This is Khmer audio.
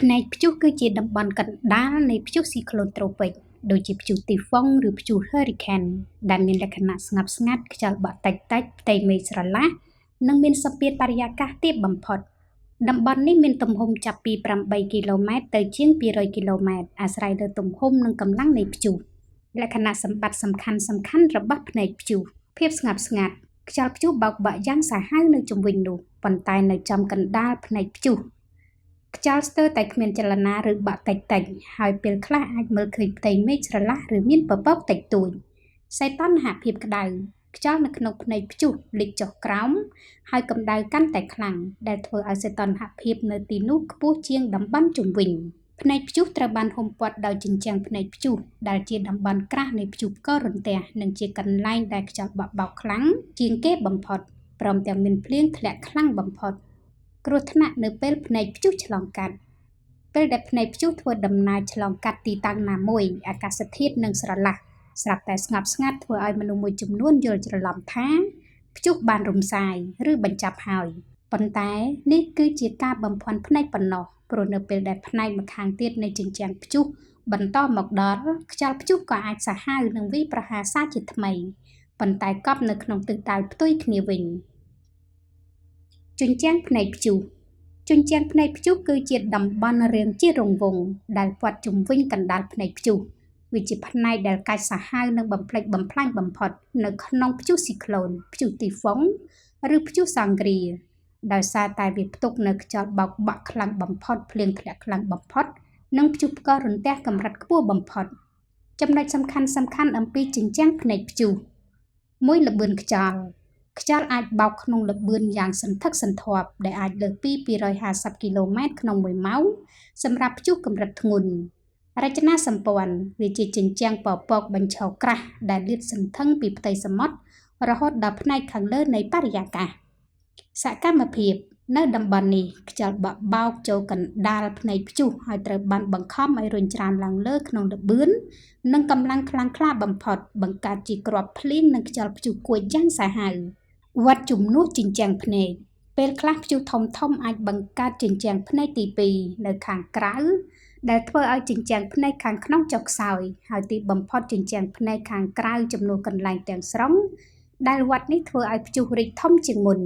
ភ្នែកព្យុះគឺជាតំបន់កណ្តាលនៃព្យុះស៊ីក្លូនត្រូពិក ដូចជាព្យុះទីហ្វុង ឬព្យុះហឺរីខេន ដែលមានលក្ខណៈស្ងប់ស្ងាត់ ខ្យល់បក់តិចៗ ផ្ទៃមេឃស្រឡះ និងមានសម្ពាធបរិយាកាសទាបបំផុត តំបន់នេះមានទំហំចាប់ពី ៨ គីឡូម៉ែត្រទៅជាង ២០០ គីឡូម៉ែត្រ អាស្រ័យលើទំហំនិងកម្លាំងនៃព្យុះ លក្ខណៈសម្បត្តិសំខាន់ៗរបស់ភ្នែកព្យុះ ភាពស្ងប់ស្ងាត់ ខ្យល់ព្យុះបោកបក់យ៉ាងសាហាវនៅជុំវិញនោះ ប៉ុន្តែនៅចំកណ្តាលភ្នែកព្យុះ ខ្យល់ស្ទើរតែគ្មានចលនាឬបក់តិចៗ ហើយពេលខ្លះអាចមើលឃើញផ្ទៃមេឃស្រឡះឬមានពពកតិចតួច សីតុណ្ហភាពក្តៅ ខ្យល់នៅក្នុងភ្នែកព្យុះលិចចុះក្រោម ហើយកម្ដៅកាន់តែខ្លាំង ដែលធ្វើឲ្យសីតុណ្ហភាពនៅទីនោះខ្ពស់ជាងតំបន់ជុំវិញ ភ្នែកព្យុះត្រូវបានហ៊ុមព័ទ្ធដោយជញ្ជាំងភ្នែកព្យុះ ដែលជាតំបន់ក្រាស់នៃព្យុះផ្គររន្ទះ និងជាកន្លែងដែលខ្យល់បក់បោកខ្លាំងជាងគេបំផុត ព្រមទាំងមានភ្លៀងធ្លាក់ខ្លាំងបំផុត គ្រោះថ្នាក់នៅពេលភ្នែកព្យុះឆ្លងកាត់ ពេលដែលភ្នែកព្យុះធ្វើដំណើរឆ្លងកាត់ទីតាំងណាមួយ អាកាសធាតុនឹងស្រឡះ ស្រាប់តែស្ងប់ស្ងាត់ធ្វើឲ្យមនុស្សមួយចំនួនយល់ច្រឡំថាព្យុះបានរំសាយ ឬបញ្ចប់ហើយ ប៉ុន្តែនេះគឺជាការបំភាន់ភ្នែកប៉ុណ្ណោះ ព្រោះនៅពេលដែលផ្នែកម្ខាងទៀតនៃជញ្ជាំងព្យុះបន្តមកដល់ ខ្យល់ព្យុះក៏អាចសាហាវនិងវាយប្រហារសារជាថ្មី ប៉ុន្តែកប់នៅក្នុងទិសដៅផ្ទុយគ្នាវិញ ជញ្ជាំងភ្នែកព្យុះ ជញ្ជាំងភ្នែកព្យុះគឺជាតំបន់រាងជារង្វង់ដែលព័ទ្ធជុំវិញកណ្តាលភ្នែកព្យុះ វាជាផ្នែកដែលកាចសាហាវនិងបំផ្លិចបំផ្លាញបំផុតនៅក្នុងព្យុះស៊ីក្លូន ព្យុះទីហ្វុង ឬព្យុះសង្គ្រា ដោយសារតែវាផ្ទុកនូវខ្យល់បោកបក់ខ្លាំងបំផុត ភ្លៀងធ្លាក់ខ្លាំងបំផុត និងព្យុះផ្គររន្ទះកម្រិតខ្ពស់បំផុត ចំណុចសំខាន់ៗអំពីជញ្ជាំងភ្នែកព្យុះ ១ ល្បឿនខ្យល់ ខ្យល់អាចបោកក្នុងល្បឿនយ៉ាងសន្ធឹកសន្ធាប់ ដែលអាចលើសពី ២៥០ គីឡូម៉ែត្រក្នុងមួយម៉ោង សម្រាប់ព្យុះកម្រិតធ្ងន់ រចនាសម្ព័ន្ធ វាជាជញ្ជាំងពពកបញ្ឈរក្រាស់ដែលលាតសន្ធឹងពីផ្ទៃសមុទ្ររហូតដល់ផ្នែកខាងលើនៃបរិយាកាស សកម្មភាព នៅតំបន់នេះ ខ្យល់បក់បោកចូលកណ្តាលភ្នែកព្យុះហើយត្រូវបានបង្ខំឲ្យរុញច្រានឡើងលើក្នុងល្បឿននិងកម្លាំងខ្លាំងក្លាបំផុត បង្កើតជាគ្រាប់ភ្លៀងនិងខ្យល់ព្យុះគួចយ៉ាងសាហាវ វដ្តជំនួសជញ្ជាំងភ្នែក ពេលខ្លះព្យុះធំៗអាចបង្កើតជញ្ជាំងភ្នែកទី ២ នៅខាងក្រៅ ដែលធ្វើឲ្យជញ្ជាំងភ្នែកខាងក្នុងចុះខ្សោយ ហើយទីបំផុតជញ្ជាំងភ្នែកខាងក្រៅជំនួសកន្លែងទាំងស្រុង ដែលវដ្តនេះធ្វើឲ្យព្យុះរីកធំជាងមុន